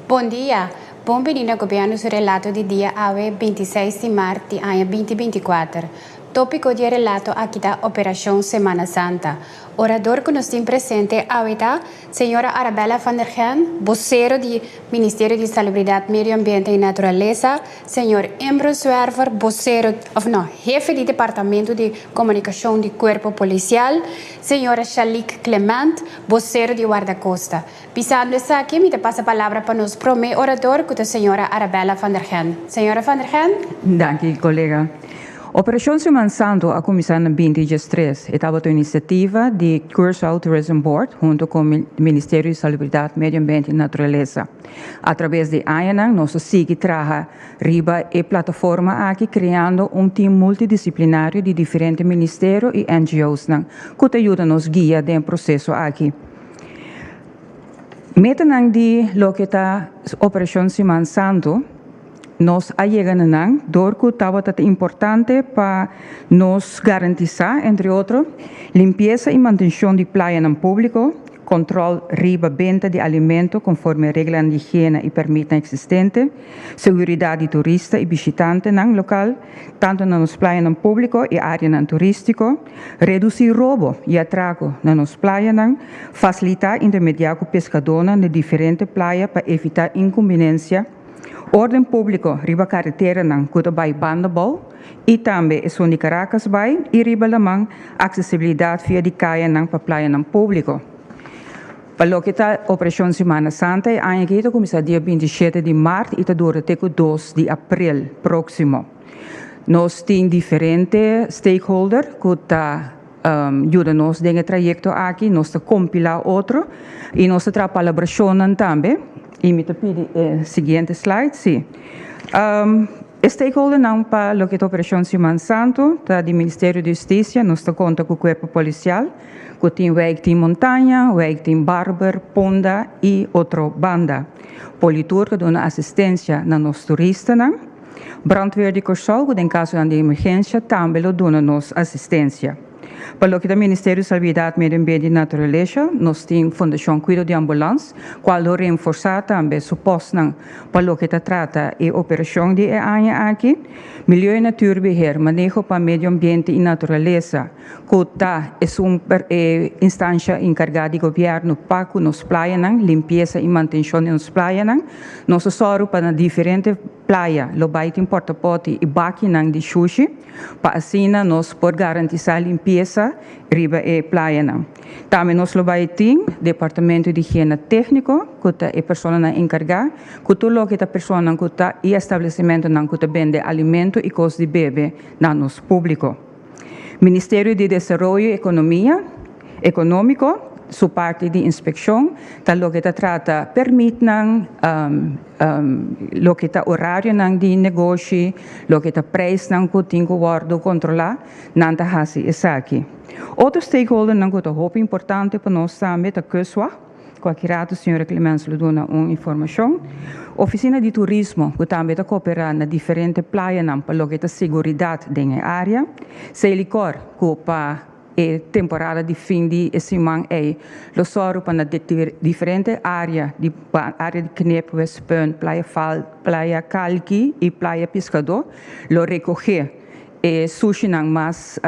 Bon dia! Bon bini na Gobièrnu su relato di dia awe 26 di mart di aña 2024. Tópiko di e relato aki ta Operashon Semana Santa. Orador ku nos tin presente awe ta señora Arabella van der Gen, bosero di Ministerio di Salubridat, Medio Ambiente i Naturalesa, señor Embro Zwerver, bosero, òf no, hefe di Departamento di Komunikashon di Kuerpo Polisial, señora Shalique Clement, bosero di Wardakosta. Pisando esaki, mi ta pasa palabra pa nos promé orador ku ta señora Arabella van der Gen. Señora van der Gen. Danki, kolega. Operashon Siman Santu a kuminsá na 2013. E tabata un inisiativa di Curaçao Tourism Board huntu ku Ministerio di Salubridat, Medio Ambiente i Naturalesa. Atraves di añanan nos a sigui traha riba e plataforma aki kreando un tim multidisiplinario di diferente ministerio i NGOsnan ku ta yuda nos guia den e proseso aki. Metanan di loke ta Operashon Siman Santu, nos a yega na nan dor ku tabata ta importante pa nos garantisá, entre otro, limpiesa i mantenshon di playanan públiko, kòntròl riba benta di alimento konforme reglanan di higiena i pèrmitnan eksistente, seguridat di turista i bishitantenan lokal, tantu na nos playanan públiko i áreanan turístiko, redusí robo i atrako na nos playanan, fasilitá intermediá ku peskadónan na diferente playa pa evitá inkumbinensia, órden públiko riba kareteranan ku ta bai banda bou i tambe esun di Caracas bai i riba laman, aksesibilidat via di kayanan pa playanan públiko. Pa loke ta Operashon Simana Santa e aña aki ta kuminsá dia 27 di mart i ta dura te ku 2 di aprel próksimo. Nos tin diferente stakeholder ku ta yuda nos den e trayekto aki, nos ta kompilá otro i nos ta traha palabrashonnan tambe. I mi ta pidi e siguiente slide, si. E stakeholdernan pa loke ta Operashon Siman Santu ta di Ministerio di Hustisia, nos ta konta ku Kuerpo Polisial, ku tin wijk tin Montaña, wijk tin Barber, Punda i otro banda. Politur ta duna asistensia na nos turistanan. Brandweer di Kòrsou ku den kasonan di emergensia tambe lo duna nos asistensia. Pa loke ta Ministerio di Salubridad, Medio Ambiente i Naturalesa, nos tin Fundashon Kuido di Ambulans, kual lo reenforsá tambe su pòstnan pa loke ta trata e operashon di e aña aki. Milieu i Natuurbeheer, Maneho pa Medio Ambiente i Naturalesa, ku ta esun e instansha enkargá di gobièrnu pa ku nos playanan, limpiesa i mantenshon di nos playanan. Nos a sòru pa na diferente playa lo bai tin portapòti i bakinan di shushi pa asina nos por garantisá limpiesa riba e playanan. Tambe nos lo bai tin departamento di higiena tékniko ku ta e personanan enkargá ku tur loke ta personanan ku ta i establesimentonan ku ta bende alimento i kos di bebe na nos públiko. Ministerio di Desaroyo Ekonomia, Ekonómiko, su parti di inspekshon ta loke ta trata pèrmitnan, loke ta orarionan di negoshi, loke ta preisnan ku tin ku wòrdu kontrolá, nan ta hasi esaki. Otro stakeholdernan ku ta hopi importante pa nos tambe ta Kustwacht. Kualke ratu señora Clemens lo duna un informashon. Ofisina di Turismo ku tambe ta koperá na diferente playanan pa loke ta seguridat den e área. Selikor ku pa e temporada di fin di e siman ei lo sòru pa na diferente área di área di Knip, Westpunt, Playa Fal, Playa Kalki i Playa Piskadó lo rekohé e sushinan mas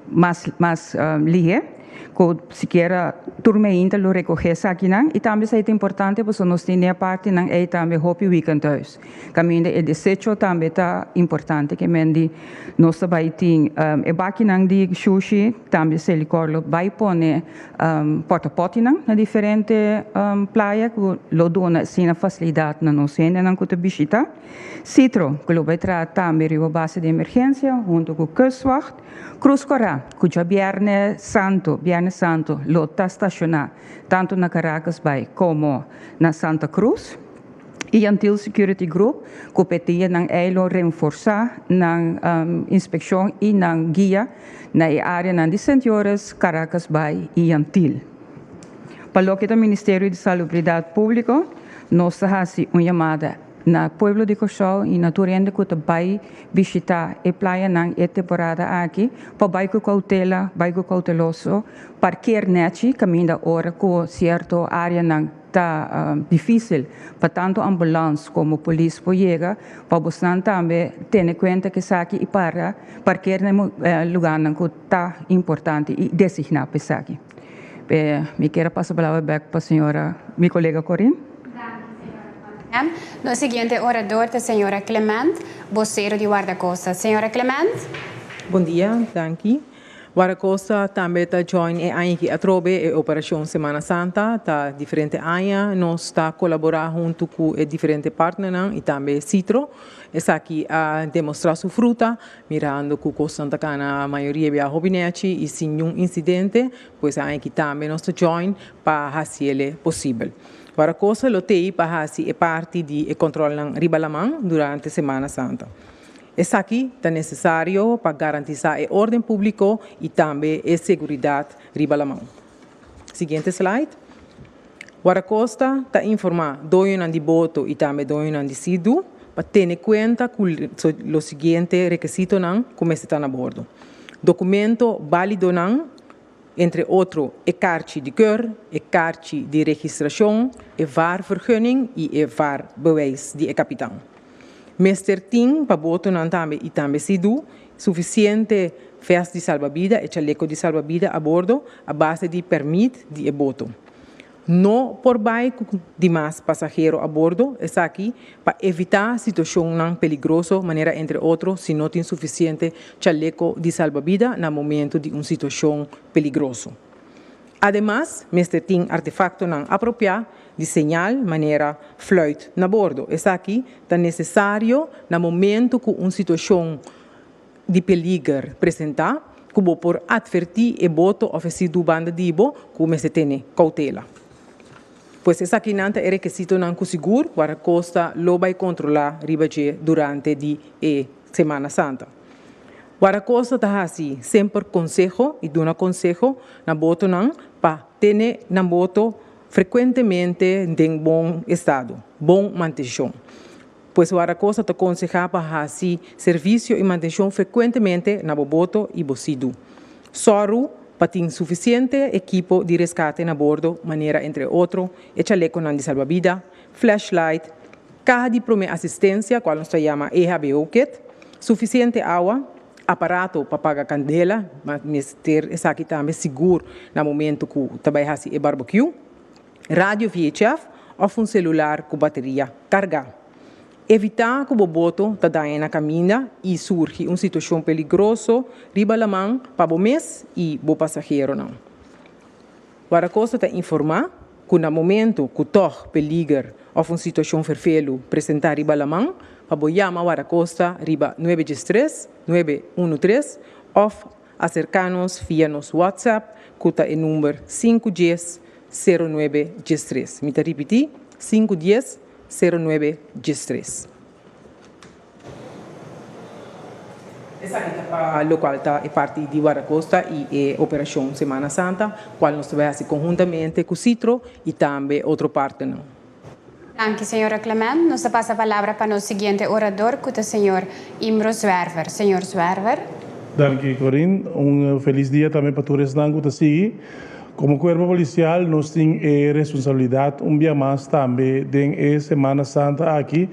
mas mas lihé. Ku sikiera tur meinta lo rekohé esakinan i tambe esei ta importante pasobra nos tin den e partinan ei tambe hopi weekendhuis. Kaminda e desecho tambe ta importante ke men di nos ta bai tin e bakinan di shushi tambe Selikor lo bai pone portapotinan na diferente playa ku lo duna asina fasilidat na nos hendenan ku ta bishita. Citro ku lo bai traha tambe riba base di emergensia huntu ku Kustwacht. Cruz Corá, ku djabièrnè santu, Bièrnè Santu, lo ta stashoná tantu na Caracas Bay komo na Santa Cruz. I Antil Security Group, ku p'e dianan ei lo renforsá nan inspekshon i nan guia na e áreanan di Sint Joris, Caracas Bay i Antil. Pa loke ta Ministerio di Salubridat Públiko, nos ta hasi un yamada. na pueblo di Kòrsou i na tur hende ku ta bai bishitá e playanan e temporada aki pa bai ku koutela, bai ku kouteloso, parkeer nèchi kaminda ora ku sierto áreanan ta difísil pa tantu ambulans komo polis por yega, pa bosnan tambe tene kuenta ku esaki i para parkeer na e lugánan ku ta importante i designá pa esaki. Mi kier a pasa palabra bèk pa señora, mi kolega Corinne. Danki, señora Van Nos siguiente orador ta señora Clement, bosero di Wardakosta. Señora Clement. Bon dia, danki. Wardakosta tambe ta join e aña aki atrobe e Operashon Semana Santa. Ta diferente aña nos ta kolaborá huntu ku e diferente partnernan i tambe Citro. Esaki a demostrá su fruta Mirando cu cosnan ta cana mayoria bia hopi nechi y sin niun incidente, pues aña aki tambe nos ta join pa haciele posibel. Guardacosta lo tey pa haci e parti di e controlnan riba laman durante Semana Santa. Esaki ta necesario pa garantisa e orden publico y tambe e seguridad riba laman. Siguiente slide. Guardacosta ta informa doñonan di boto y tambe doñonan di Sea-Doo pa tene cuenta cu lo siguiente requisitonan cu mester ta na bordo. Documento balidonan, entre otro e karchi di keur, e karchi di registracion, e vaarvergunning y e vaarbewijs di e capitan. Mester tin pa botonan tambe y tambe Sea-Doo suficiente vest di salbabida, e chaleco di salbabida a bordo a base di permit di e boto. No por bai ku dimas pasahero a bordo, esaki pa evitá situashonnan peligroso manera entre otro si no tin sufisiente chaleko di salbabida na momentu di un situashon peligroso. Ademas mester tin artefaktonan apropiá di señal manera fluit na bordo. Esaki ta nesesario na momentu ku un situashon di peliger presentá ku bo por atvertí e boto òf e sidu banda di bo ku mester tene koutela. Pues esakinan ta e rekesitonan ku sigur Wardakosta lo bai kontrolá riba dje durante di e Semana Santa. Wardakosta ta hasi semper konseho i duna konseho na botonan pa tene nan boto frekuentemente den bon estado, bon mantenshon. Pues Wardakosta ta konsehá pa hasi servisio i mantenshon frekuentemente na bo boto i bo sidu. Sòru pa tin sufisiente ekipo di reskate na bordo, manera entre otro e chalekonan di salbabida, flashlight, kaha di promé asistensia, kual nos ta yama EHBO kit, sufisiente awa, aparato pa paga kandela, mester esaki tambe sigur na momento ku ta bai hasi e barbekiu. Radio VHF òf un selular ku bateria kargá. Evitá ku bo boto ta daña na kaminda i surgi un situashon peligroso riba laman pa bo mes i bo pasaheronan. Guardakosta ta informá ku na momentu ku tòg peliger òf un situashon ferfelu presentá riba laman, pa bo yama Guardakosta riba nuebe diestres, nuebe unu tres òf Aserká nos via nos WhatsApp ku ta e number sinku dies, sero nuebe, diestres. Mi ta ripití, sinku dies, sero nuebe, diestres. Esaki ta pa lokual ta e parti di Guardacosta i e operashon Semana Santa, kual nos ta bai hasi konhuntamente ku Citro i tambe otro partnernan. Danki, señora Clement. Nos ta pasa palabra pa nos siguiente orador cu ta señor Imro Zwerver. Señor Zwerver. Danki, Corinne. Un felis dia tambe pa tur esnan cu ta sigui. Como Cuerpo Policial nos tin e responsabilidad un bia mas tambe den e Semana Santa aki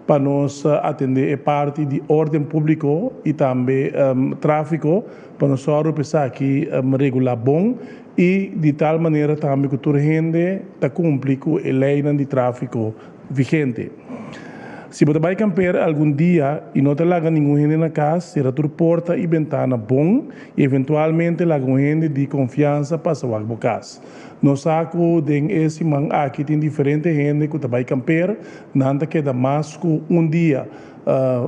pa nos atende e parti di orden publico y tambe trafico pa nos sòru pa esaki regula bon I di tal manera tambe ku tur hende ta kumpli ku e leinan di tráfiko vigente. Si bo ta bai kamper algun dia i no ta laga ningun hende na kas, sera tur porta i bentana bon i eventualmente laga un hende di konfiansa pasa wak bo kas. Nos sa ku den e siman aki tin diferente hende ku ta bai kamper, nan ta keda mas ku un dia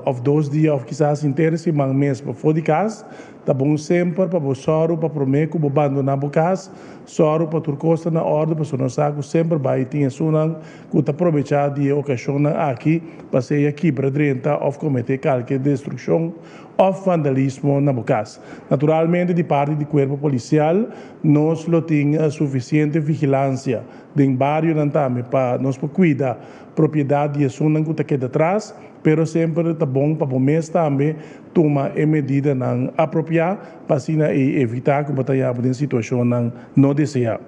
òf dos dia òf kisas henter e siman mes pafó di kas. Ta bon semper pa bo sòru pa promé ku bo bandoná bo kas, sòru pa tur kos ta na òrdu pasobra nos sa ku semper bai tin esunnan ku ta probechá di e okashonnan aki pa sea kibra drenta òf kometé kalke destrukshon òf vandalismo na bo kas. Naturalmente di parti di Kuerpo Polisial nos lo tin sufisiente vigilansia den barionan tambe pa nos por kuida propiedat di esunnan ku ta keda tras, pero semper ta bon pa bo mes tambe tuma e medidanan apropiá pa asina ei evitá ku bo ta yaba den situashonnan no deseá.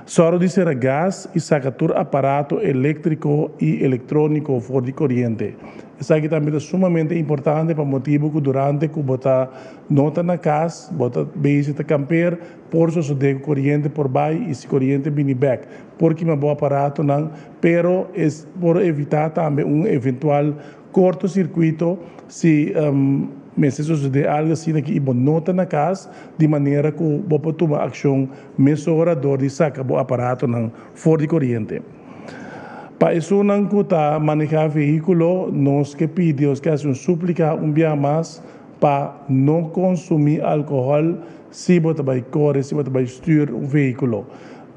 Sòru di sera gas i saka tur aparato eléktriko i elektróniko for di koriente. Esaki tambe ta sumamente importante pa motibu ku durante ku bo ta no ta na kas, bo ta bezig ta kamper, por sosodé ku koriente por bai i si koriente bini bèk por kima bo aparatonan, pero es por evitá tambe un eventual Korto sirkuito, si mester sosodé algu asina aki i bo no ta na kas, di manera ku bo por tuma akshon mesora dor di saka bo aparatonan for di koriente. Pa esunnan ku ta manehá vehíkulo, nos ke pidi, nos ke hasi un súplika un bia mas pa no konsumí alkohòl si bo ta bai kore, si bo ta bai stür un vehíkulo.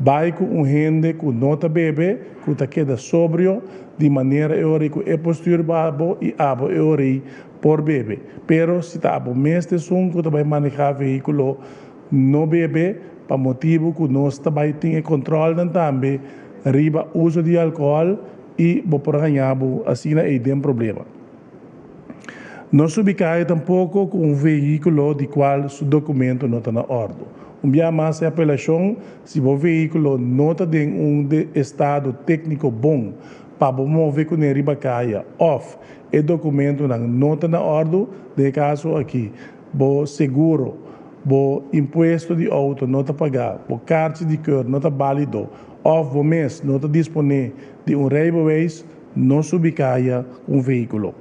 Bai ku un hende ku no ta bebe, ku ta keda sobrio, di manera e ora ei ku e por stür ba bo i abo e ora ei por bebe. Pero si ta abo mes ta esun ku ta bai manehá vehíkulo, no bebe, pa motibu ku nos ta bai tin e kòntròlnan tambe riba uso di alkohòl i bo por haña bo asina ei den problema. No subi kaya tampoko ku un vehíkulo di kual su dokumento no ta na òrdu. Un bia mas e apelashon, si bo vehíkulo no ta den un estado tékniko bon pa bo move kuné riba kaya òf e dokumentonan no ta na òrdu, den e kaso aki bo seguro, bo impuesto di outo no ta pagá, bo karchi di keur no ta bálido òf bo mes no ta disponé di un rijbewijs, No subi kaya ku un vehíkulo.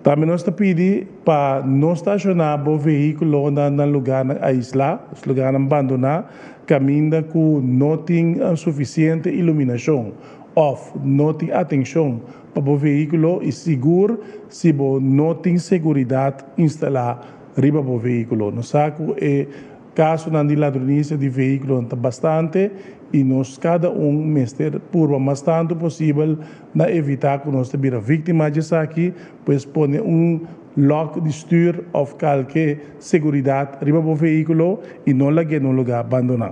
Tambe nos ta pidi pa no stashoná bo vehíkulonan na lugánan aislá, dus lugánan bandoná, kaminda ku no tin sufisiente iluminashon òf no tin atenshon pa bo vehíkulo i sigur si bo no tin seguridat instalá riba bo vehíkulo. Nos sa ku e Kasonan di ladronisia di vehíkulonan ta bastante i nos kada un mester purba mas tantu posibel na evitá ku nos ta bira víktima di esaki, pues pone un lòk di stür òf kalke seguridat riba bo vehíkulo i no lag'é na un lugá bandoná.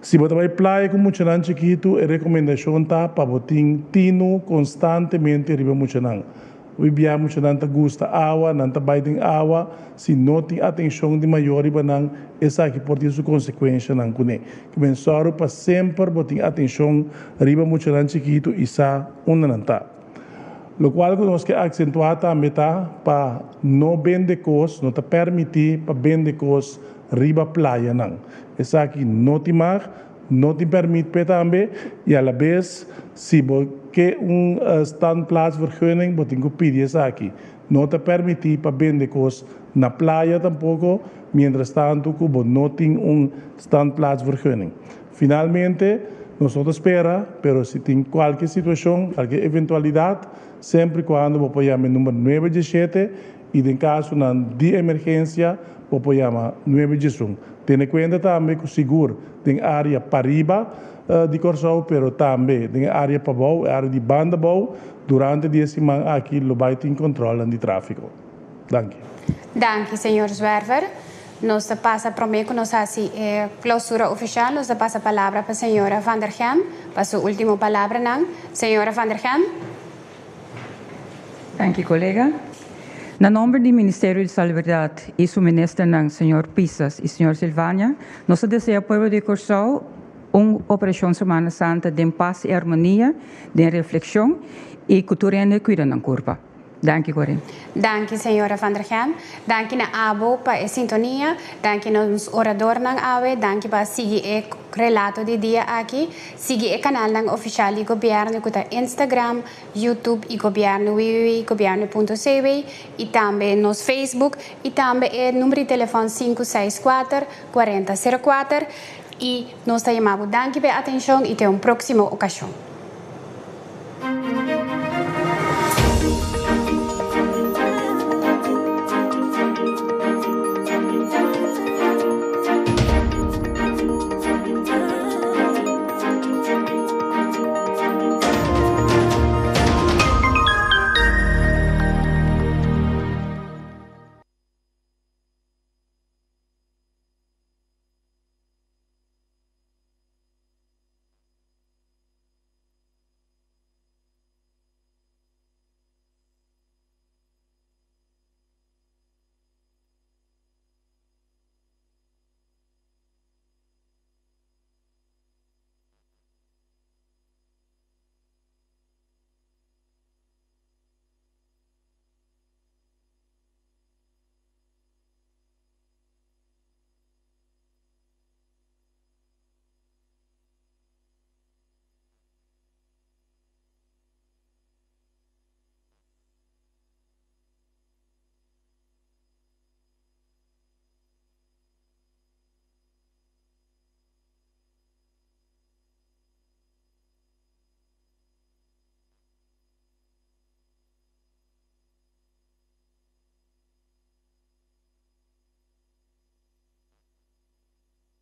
Si bo ta bai playa ku muchanan chikitu e rekomendashon ta pa bo tin tinu konstantemente riba muchanan. Hopi bia muchanan ta gusta awa, nan ta bai den awa, si no tin atenshon di mayor riba nan, esaki por tin su konsekuenshanan kuné. Ke men sòru pa semper bo tin atenshon riba muchanan chikitu i sa unda nan ta. Lokual ku nos ke aksentuá tambe ta pa no bende kos, no ta pèrmití pa bende kos riba playanan. Esaki no tin mag. No tin pèrmit p'e tambe i alabes si bo ke un standplaatsvergunning bo tin ku pidi esaki. No ta pèrmití pa bende kos na playa tampoko mientras tantu ku bo no tin un standplaatsvergunning. Finalmente, nos no ta spera, pero si tin kualke situashon, kualke eventualidat, semper i kuando bo por yama e number nuebe diesshete i den kasonan di emergensia bo por yama nuebe diesun. Tene kuenta tambe ku sigur den área pariba di Kòrsou pero tambe den e área pabou, e área di banda bou, durante di e siman aki lo bai tin kòntròlnan di tráfiko. Danki. Danki señor Zwerver. Nos ta pasa promé ku nos hasi e klousura ofishal nos ta pasa palabra pa señora Van der Gem pa su último palabranan. Señora Van der Gem. Danki kolega. Na nomber di Ministerio di Salubridat i su ministernan señor Pisas i señor Silvania, nos ta desea pueblo di Kòrsou un Operashon Semana Santa den pas i armonia, den reflekshon i ku tur hende kuida nan kurpa. Danki Corin. Danki señora Van der Gem. Danki na abo pa e sintonia. Danki na nos oradornan awe. Danki pa sigui e relato di dia aki. Sigui e kanalnan ofishal di gobièrnu ku ta Instagram, YouTube i gobièrnu www.gobièrnu.cw i tambe nos Facebook i tambe e number di telefòn sinku seis kuater, kuarenta sero kuater i nos ta yama bo danki pa e atenshon i te un próksimo okashon.